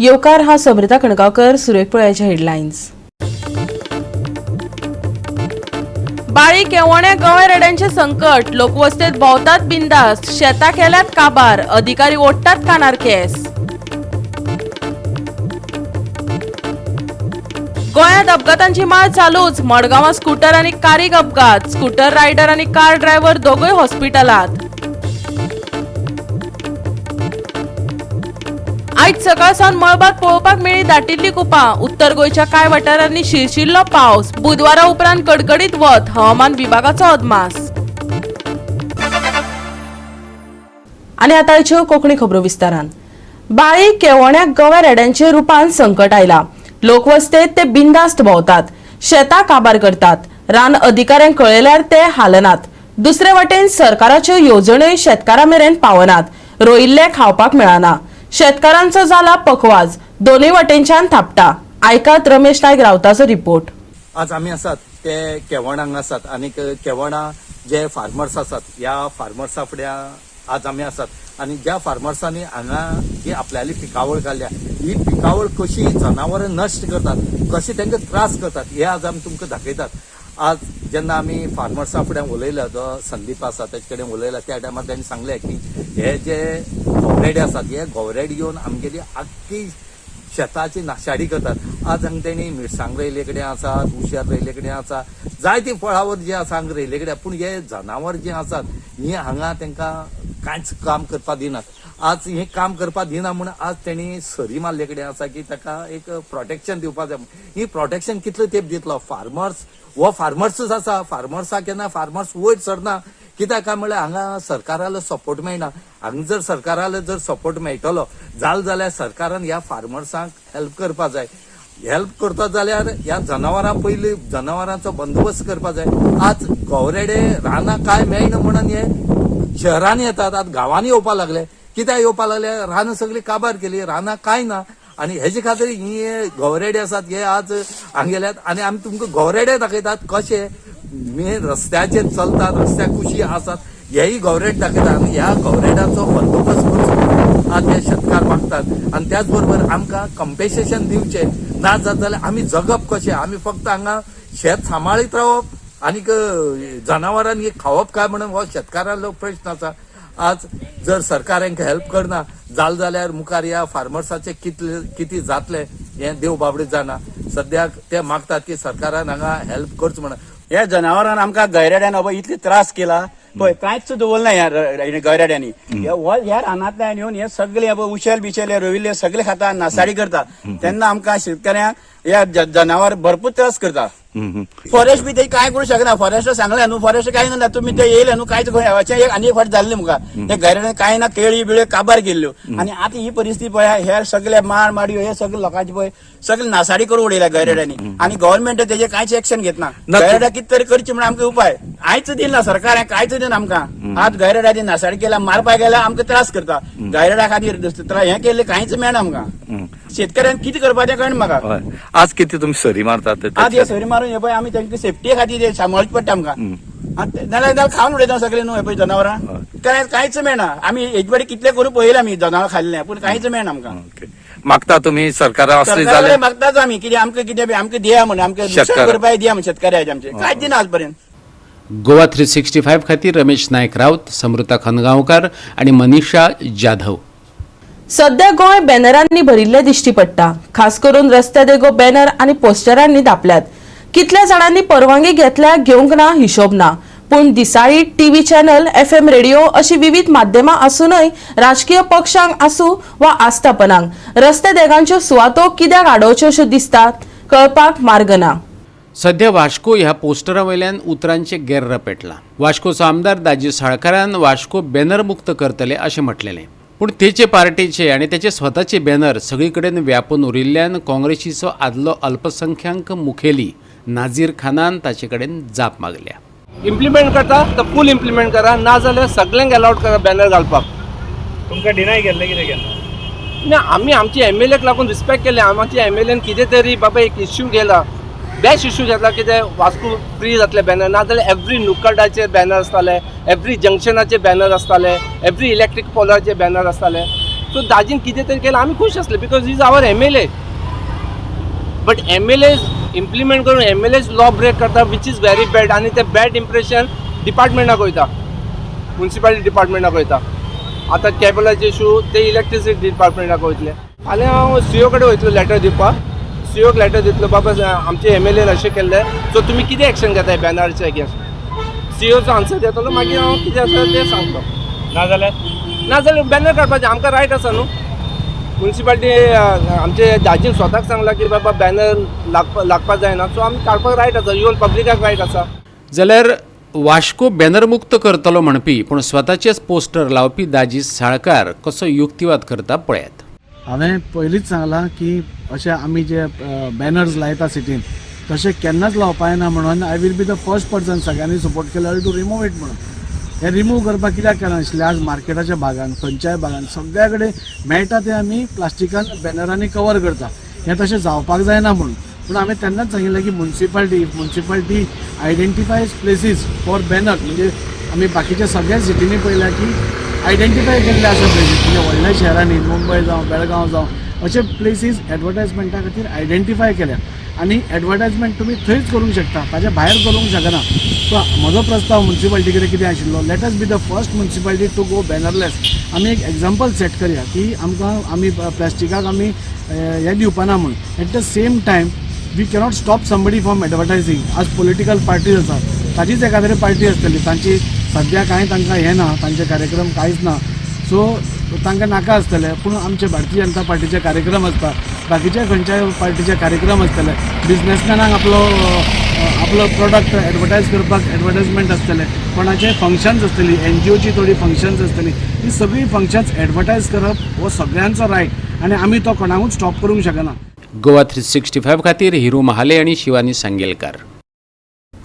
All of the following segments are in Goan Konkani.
येवकार हा समृता कणगावकर. सुरेख पळयाचे हेडलायन्स. बाळी केवण्या गव्या रेड्यांचे संकट, लोकवस्तेत भोंवतात बिंदास, शेतां केल्यात काबार, अधिकारी ओडटात कानार केस. गोंयांत अपघातांची माळ चालूच. मडगांवां स्कूटर आनी कारीक अपघात, स्कूटर रायडर आनी कार ड्रायव्हर दोगूय हॉस्पिटलांत. आयज सकाळ सावन मळबात पळोवपाक मेळ्ळी दाटिल्ली कुपां. उत्तर गोंयच्या कांय वाठारांनी शिरशिरलो पावस. बुधवारा उपरांत कडकडीत वत, हवामान विभागाचो अदमास. आनी आतां आयच्यो कोंकणी खबरो विस्तारान. बाळी केवण्याक गव्या रेड्यांचे रुपान संकट आयला. लोकवस्तेत ते बिंदास्त भोंवतात, शेतां काबार करतात. रान अधिकाऱ्यांक कळयल्यार ते हालनात. दुसरे वटेन सरकाराच्यो येवजण्योय शेतकारां मेरेन पावनात. रोयिल्लें खावपाक मेळना. शेतकारांचो जाला पखवाज. दोनूय वटेनच्यान थापटा. आयकात रमेश नायक रावताचो रिपोर्ट. आज आमी आसात ते केवण हांगा आसात आनी केवणा जे फार्मर्स आसात ह्या फार्मर्सा फुड्यां आज आमी आसात आनी ज्या फार्मर्सांनी हांगा जी आपल्याली पिकावळ घाल्या ही पिकावळ कशी जनावरां नश्ट करतात, कशी तांकां त्रास करतात हे आज आमी तुमकां दाखयतात. आज जेन्ना आमी फार्मर्सा फुड्यां उलयला, जो संदीप आसा ताचे कडेन उलयला त्या टायमार ताणें सांगलें की हे जे गोवरेडे आसात हे गोवरेडे येवन आमगेली आख्खी शेताची नाशाडी करतात. आज हांगा तेणी मिरसांग रोयले कडेन आसात, उशेर रोयले कडेन आसा, जायती फळावर जी आसा हांगा रोयले कडेन, पूण हे जनावर जे आसात ही हांगा तांकां कांयच काम करपाक दिनात. आज हें काम करपाक दिना म्हूण आज तेणी सरी मारले कडेन आसा की ताका एक प्रोटेक्शन दिवपाक जाय. ही प्रोटेक्शन कितलो तेंप दितलो फार्मर्स? हो फार्मर्सूच आसा. फार्मर्साक केन्ना फार्मर्स वयर सरना, कित्याक काय म्हणल्यार हांगा सरकारालो सपोर्ट मेळना. हांगा जर सरकारालो जर सपोर्ट मेळटलो जाल जाल्यार सरकारान ह्या फार्मर्सांक हेल्प करपाक जाय. हेल्प करता जाल्यार ह्या जनावरां पयलीं जनावरांचो बंदोबस्त करपाक जाय. आज गवरेडे रानां काय मेळना म्हणून हे शहरांनी येतात, आज गांवांनी येवपाक लागले. कित्याक येवपाक लागले? रानां सगळीं काबार केली, रानां कांय ना आनी हेजे खातीर ही गवरेडे आसात हे आज हांगा गेल्यात. आनी आमी तुमकां गवरेडे दाखयतात कशे मेन रस्त्याचेर चलतात, रस्त्या कुशी आसात हेय गवरेड दाखयतात. आनी ह्या गवरेडाचो बंदोबस्त करचो आज हे शेतकार मागतात. आनी त्याच बरोबर आमकां कंपेन्सेशन दिवचें ना जात जाल्यार आमी जगप कशें? आमी फक्त हांगा शेत सांबाळीत रावप आनीक जनावरांनी खावप काय म्हणून हो शेतकारांलो प्रश्न आसा. आज जर सरकार हांकां हेल्प करना जाल जाल्यार मुखार ह्या फार्मर्साचे कितले कितें जातलें हें देव बाबडे जाणा. सद्याक ते मागतात की सरकारान हांगा हेल्प करचो म्हणून. ह्या जनावरान आमकां गैरेड्यान अबय इतले त्रास केला पळय, कांयच दवरना ह्या गैरेड्यांनी. ह्या रानांतल्यान येवन हे सगळे उशेल बिशेल रोविल्ले सगळे खाता, नासाडी करता. तेन्ना आमकां शेतकऱ्यांक ह्या जनावर भरपूर त्रास करता. फॉरेस्ट बी ते कांय करूं शकना. फॉरेस्ट सांगलें न्हू, फॉरेस्ट कांय ना, तुमी ते येयले न्हू कांयच एक आनी एक फावट जाल्लें मुखार ते गैरेड्यान कांय ना, केळी बिळ्यो काबार केल्ल्यो. आनी आतां ही परिस्थिती पळय, हे सगळे माड माडयो हे सगळे लोकांचे पळय सगळे नासाडी करून उडयल्या गैरेड्यांनी. आनी गव्हर्मेंट तेजे कांयच एक्शन घेतना. गैरेड्या कितें तरी करची म्हणून आमकां उपाय आयच दिना सरकार, कांयच दिना आमकां. आज गैरेड्याची नासाडी केल्या, मारपाक गेल्या, आमकां त्रास करता. गैरेड्या खातीर हें केल्लें कांयच मेळना आमकां. शेतकऱ्यांक कितें करपाचें कळना म्हाका. आज कितें तुमी सरी मारतात? आज हे सरी मारून हे पळय आमी तांकां सेफ्टी खातीर सांबाळचें पडटा आमकां. नाल्यार खावन उडयता सगळे न्हू हे पळय जनावरां, कांयच मेळना. आमी हेजे फाटी कितले करून पळयलें आमी जनावरां खाल्लें, पूण कांयच मेळना आमकां. मागता तुमी सरकारा असली जाल्यार मागताच आमी कितें आमकां कितें आमकां दिया म्हणून, आमकां नुकसान भरपाय दिया म्हणून शेतकऱ्याचे आमचे कांयच दिना आजपर्यंत. गोवा 365 खातीर रमेश नायक राऊत, समृता खनगांवकार आणि मनीषा जाधव. सध्या गोंय बॅनरांनी भरिल्लें दिश्टी पडटा. खास करून रस्त्या देगो बॅनर आनी पोस्टरांनी दापल्यात. कितल्या जाणांनी परवानगी घेतल्या घेवंक ना हिशोब ना, पूण दिसाळी, टीव्ही चॅनल, एफएम रेडिओ अशी विविध माध्यमां आसूनय राजकीय पक्षांक आसूं वा आस्थापनांक रस्ते देगांच्यो सुवातो कित्याक आडोवच्यो अश्यो दिसतात कळपाक मार्ग ना. सध्या वास्को ह्या पोस्टरा वयल्यान उतरांचे गेर्र पेटला. वास्कोचो आमदार दाजी साळकारान वास्को बॅनर मुक्त करतले अशें म्हटलेलें, पूण तेचे पार्टीचे आनी तेचे स्वताचे बॅनर सगळी कडेन व्यापून उरिल्ल्यान काँग्रेसीचो आदलो अल्पसंख्याक मुखेली नाझीर खानान ताचे कडेन जाप मागल्या. इम्प्लिमेंट करता तर फूल इम्प्लिमेंट करा, ना जाल्यार सगळ्यांक अलाउड करा बॅनर घालपाक. तुमकां डिनाय केल्लें कितें केन्ना? ना, आमी आमचे एम एल एक लागून रिस्पेक्ट केले. आमचे एम एल एन कितें तरी बाबा एक इश्यू केला, बेस्ट इश्यू घेतला कितें वास्को फ्री जातले बॅनर, ना जाल्यार एवरी नुक्कडाचेर बॅनर आसताले, एवरी जंक्शनाचे बॅनर आसताले, एवरी इलेक्ट्रीक पोलाचेर बॅनर आसताले. सो दाजीन कितें तरी केलें आमी खूश आसले because is our MLA. But MLA implement करून MLAs law break करता, which is very bad. आनी ते बॅड इम्प्रेशन डिपार्टमेंटाक वयता, मुन्सिपालिटी डिपार्टमेंटाक वयता. आतां केबलाचे इशू ते इलेक्ट्रिसिटी डिपार्टमेंटाक वयतले. फाल्यां हांव सीओ कडेन वयतलो लॅटर दिवपाक. सीओक लॅटर दितलो, बाबा आमचे MLA अशें केल्ले, सो तुमी कितें एक्शन घेताय बॅनराचे अगेन्स्ट. सीओचो आन्सर येतलो, मागीर हांव कितें आसा तें सांगतो. नाजाल्यार नाजाल्यार बॅनर काडपाचें आमकां रायट आसा न्हू. मुन्सिपालिटी आमचे दाजीन स्वताक सांगलां की बाबा बॅनर लागपा जायना, सो आमी काडपाक रायट आसा, इवन पब्लिकाक रायट आसा. जाल्यार वास्को बॅनरमुक्त करतलो म्हणपी पूण स्वताचेच पोस्टर लावपी दाजी साळकार कसो युक्तिवाद करता पळयात. हांवें पयलींच सांगलां की अशें आमी जे बॅनर्स लायता सिटीन तशें केन्नाच लावपा येना म्हणून I will be the first person सगळ्यांनी सपोर्ट केल्यार टू रिमूव it म्हणून. हें रिमूव करपाक कित्याक कारण आशिल्लें, आज मार्केटाच्या भागान खंयच्याय भागान सगळ्या कडेन मेळटा तें आमी प्लास्टिकान बॅनरांनी कवर करता. हें तशें जावपाक जायना म्हणून. पूण हांवें तेन्नाच सांगिल्लें की municipality identifies places for banner. म्हणजे आमी बाकीच्या सगळ्या सिटींनी पळयल्या की आयडेंटिफाय केल्ले आसा प्लेसीस, म्हणजे व्हडल्या शहरांनी मुंबय जावं बेळगांव जावं अशे प्लेसीस एडवर्टायजमेंटा खातीर आयडेंटिफाय केल्या आनी एडवर्टायजमेंट तुमी थंयच करूंक शकता, ताच्या भायर करूंक शकना. सो म्हजो प्रस्ताव मुन्सिपालिटी कडेन कितें आशिल्लो, let us be the first municipality to go bannerless. आमी एक एग्जाम्पल सेट करया की आमकां आमी प्लास्टिकाक आमी हें दिवपाना म्हूण. At the same time we cannot stop somebody from advertising. आज पॉलिटिकल पार्टीज आसा, ताचीच एखाद्री पार्टी आसतली, तांची सद्या कांय तांकां हें ना, तांचे कार्यक्रम कांयच ना, सो तांकां नाका आसतलें. पूण आमचे भारतीय जनता पार्टीचे कार्यक्रम आसता, बाकीच्या खंयच्याय पार्टीचे कार्यक्रम आसतले, बिजनेसमॅनांक आपलो आपलो प्रोडक्ट एडवर्टायज करपाक एडवर्टायजमेंट आसतलें, कोणाचे फंक्शन्स आसतली, NGOची थोडी फंक्शन्स आसतली, ही सगळीं फंक्शन्स एडवर्टायज करप हो सगळ्यांचो रायट आनी आमी तो कोणाकूच स्टॉप करूंक शकना. गोवा 365 खातीर हिरू महाले आणि शिवानी सांगेलकार.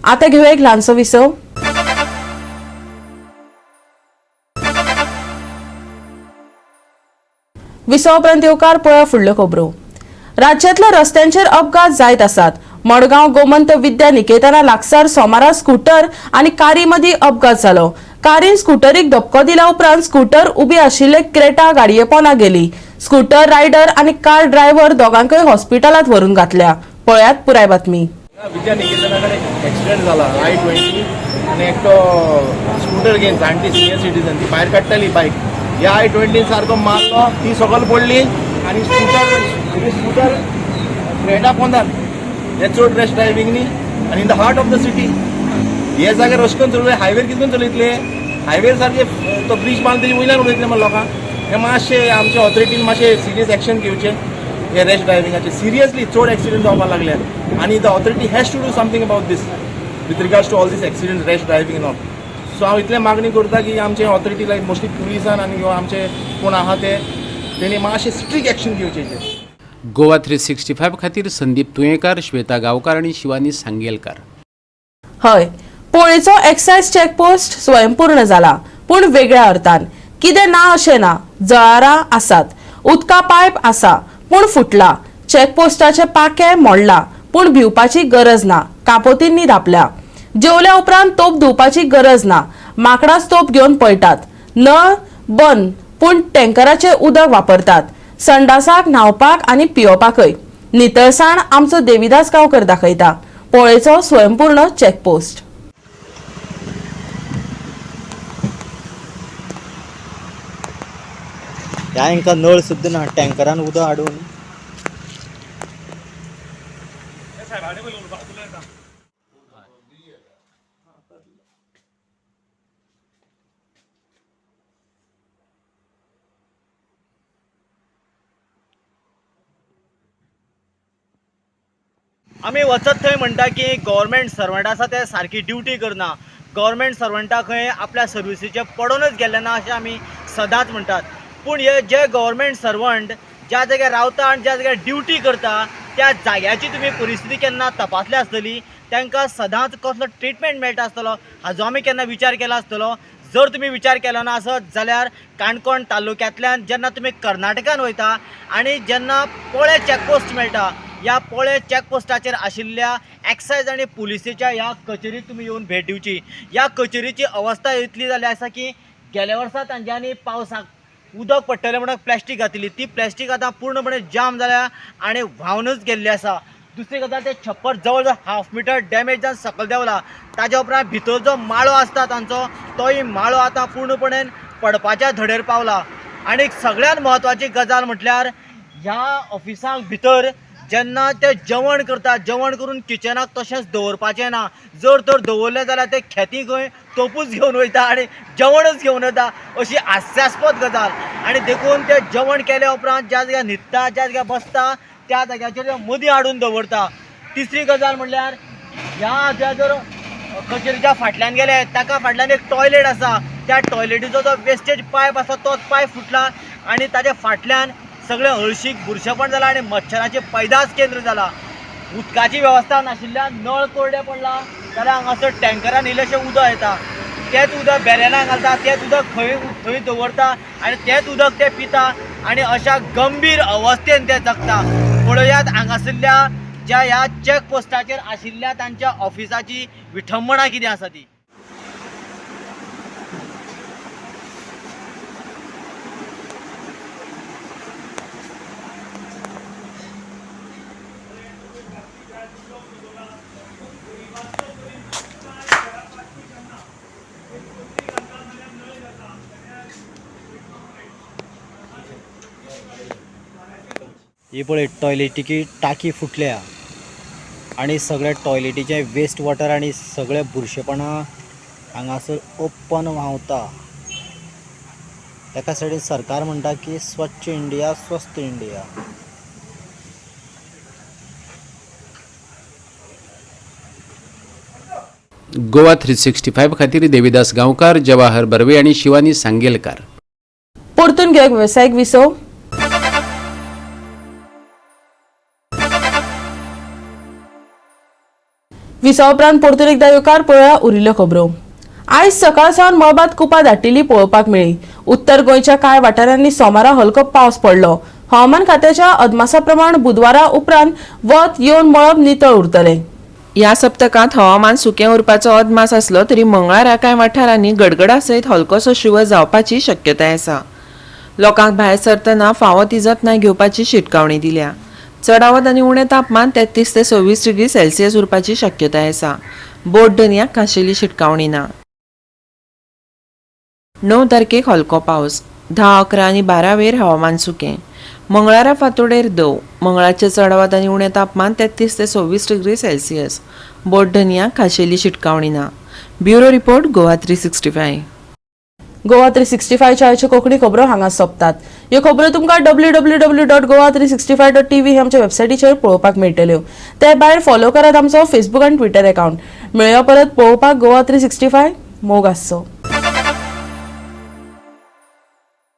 आता घेऊया एक ल्हानसो विसव. विसव उपरांत येवकार पळया फुडल्यो खबरो. राज्यांतल्या रस्त्यांचेर अपघात जायत आसात. मडगांव गोमंत विद्या निकेतना लागसार सोमारा स्कूटर आनी कारी मदीं अपघात जालो. कारीन स्कूटरीक धपको दिल्या उपरांत स्कूटर उबी आशिल्ले क्रेटा गाडये पोना गेली. स्कूटर रायडर आनी कार ड्रायव्हर दोगांकय हॉस्पिटलांत व्हरून घातल्या. पळयात पुराय बातमी. विद्या निकेतना कडेन एक्सिडंट जाला. i20 आनी एकटो स्कूटर घेवन जाणटी सिनियर सिटीजन ती भायर काडटाली बायक, ह्या i20 सारको मारलो, ती सकयल पडली आनी स्कूटर क्रेटा पोंदार. हे चड रॅश ड्रायव्हींग न्ही आनी in the heart of the city. हे जाग्यार अशें करून चलयले, हायवेर कितें करून चलयतले? हायवेर सारके तो ब्रीज बांदून तेजे वयल्यान उडयतले मरे लोकांक. हे मातशें आमचे ऑथॉरिटीन मातशें सिरियस एक्शन घेवचें हे रॅश ड्रायव्हिंगाचे. सिरियसली चड एक्सिडंट जावपाक लागले आनी the authority has to do something about this with regards to all this accident, rash driving and all. So हांव इतलें मागणी करता की आमचे ऑथॉरिटी लायक मोस्टली पुलिसान आनी किंवा आमचे कोण आहा ते तेणी मातशें स्ट्रिक्ट एक्शन घेवचें हेजेर. गोवा 365 खातीर संदीप तुयेंकार, श्वेता गांवकार आणि शिवानी सांगेलकार. हय, पोळेचो एक्सायज चेकपोस्ट स्वयंपूर्ण जाला, पूण वेगळ्या अर्थान. कितें ना अशें ना, जळारां आसात, उदका पायप आसा पूण फुटला, चेकपोस्टाचें पाखें मोडला पूण भिवपाची गरज ना, कापोतींनी धापल्या. जेवल्या उपरांत तोप धुवपाची गरज ना, माकडांच तोप घेवन पळटात. नळ बंद पूण टँकराचें उदक वापरतात संडासाक, न्हावपाक आनी पियोवपाकय. नितळसाण आमचो देविदास गांवकर दाखयता. पोळेचो स्वयंपूर्ण चेकपोस्ट. ह्या हेंकां नळ सुद्दां ना, टँकरान उदक हाडून. आमी वचत थंय म्हणटा की गव्हर्मेंट सर्वंट आसा ते सारकी ड्युटी करना, गव्हर्मेंट सर्वंटा खंय आपल्या सर्विसीचें पडोनच गेल्लें ना अशें आमी सदांच म्हणटात. पूण हे जे गव्हर्मेंट सर्वंट ज्या जाग्यार रावता आनी ज्या जाग्यार ड्युटी करता त्या जाग्याची तुमी परिस्थिती केन्ना तपासल्या आसतली, तांकां सदांच कसलो ट्रिटमेंट मेळटा आसतलो हाजो आमी केन्ना विचार केला आसतलो. जर तुमी विचार केलो ना आसत जाल्यार काणकोण तालुक्यांतल्यान जेन्ना तुमी कर्नाटकान वयता आनी जेन्ना पोळे चॅकपोस्ट मेळटा, ह्या पोळे चॅकपोस्टाचेर आशिल्ल्या एक्सायज आनी पुलिसेच्या ह्या कचेरीक तुमी येवन भेट दिवची. ह्या कचेरीची अवस्था इतली जाल्ली आसा की गेल्या वर्सा तांच्यांनी पावसाक उदक पडटलें म्हणून प्लॅस्टीक घातिल्ली, ती प्लॅस्टीक आतां पूर्णपणे जाम जाल्या आनी व्हांवनच गेल्ली आसा. दुसरी गजाल, ते छप्पर जवळ जवळ हाफ मिटर डॅमेज जावन सकयल देंवला. ताज्या उपरांत भितर जो माळो आसता तांचो, तोय माळो आतां पूर्णपणे पडपाच्या धडेर पावला. आनी सगळ्यांत म्हत्वाची गजाल म्हटल्यार ह्या ऑफिसांक भितर जेन्ना ते जेवण करता, जेवण करून किचनाक तशेंच दवरपाचें ना. जर तर दवरलें जाल्यार ते खेती खंय तोपूच घेवन वयता आनी जेवणच घेवन वयता, अशी हास्यास्पद गजाल. आनी देखून ते जेवण केल्या उपरांत ज्या जाग्यार न्हिदता, ज्या जाग्यार बसता, त्या जाग्याचेर ते मदीं हाडून दवरता. तिसरी गजाल म्हणल्यार ह्या ज्या जर कचेरीच्या फाटल्यान गेले, ताका फाटल्यान एक टॉयलेट आसा. त्या टॉयलेटीचो जो वेस्टेज पायप आसा तोच पायप फुटला आनी ताच्या फाटल्यान सगळें हळशीक बुरशेपण जालां आनी मच्छराचें पैदास केंद्र जालां. उदकाची वेवस्था नाशिल्ल्यान नळ कोरडे पडला जाल्यार हांगासर टँकरान इल्लेशें उदक येता, तेंच उदक बॅरलां घालता, तेंच उदक खंय थंय दवरता आनी तेंच उदक ते पिता आनी अशा गंभीर अवस्थेन ते जगता. पळयात हांगासरल्या ज्या ह्या चॅक पोस्टाचेर आशिल्ल्या तांच्या ऑफिसाची विठंबणा कितें आसा ती. ही पळय टॉयलेटीची टाकी फुटल्या आनी सगळें टॉयलेटीचें वेस्ट वॉटर आनी सगळें बुरशेपणां हांगासर ओपन व्हांवता. तेका सायडीन सरकार म्हणटा की स्वच्छ इंडिया स्वस्थ इंडिया. गोवा 365 खातीर देविदास गांवकार, जवाहर बर्वे आनी शिवानी सांगेलकार. परतून घेवंक वेवसायीक विसव. विसवा उपरांत परतून एकदा येवकार. पळोवया उरिल्ल्यो खबरो. आयज सकाळ सावन मळबांत कुपां दाटिल्ली पळोवपाक मेळ्ळी. उत्तर गोंयच्या कांय वाठारांनी सोमारा हलको पावस पडलो. हवामान खात्याच्या अदमासा प्रमाण बुधवारा उपरांत वत येवन मळब नितळ उरतलें. ह्या सप्तकांत हवामान सुकें उरपाचो अदमास आसलो तरी मंगळारा कांय वाठारांनी गडगडा सयत हलकोसो शिंवर जावपाची शक्यताय आसा. लोकांक भायर सरतना फावो ती जतनाय घेवपाची शिटकावणी दिल्या. चडावत आनी उणें तापमान 33 ते 26 डिग्री सेल्सियस उरपाची शक्यताय आसा. बोट दर्याक खाशेली शिटकावणी ना. 9 तारखेक हलको पावस. 10, 11 आनी 12 वेर हवामान सुकें. मंगळारा फांतोडेर दव. मंगळाचें चडावत आनी उणें तापमान 33 ते 26 डिग्री सेल्सियस. बोट दर्याक खाशेली शिटकावणी ना. Bureau report, Goa 365. Goa 365च्या आयच्यो कोंकणी खबरो हांगा सोंपतात. ह्यो खबरो तुमकां www.goa365.tv हे आमच्या वेबसायटीचेर पळोवपाक मेळटल्यो. ते भायर फॉलो करात आमचो फेसबूक आनी ट्विटर अकाउंट. मेळया परत पळोवपाक गोवा 365. मोग आसचो.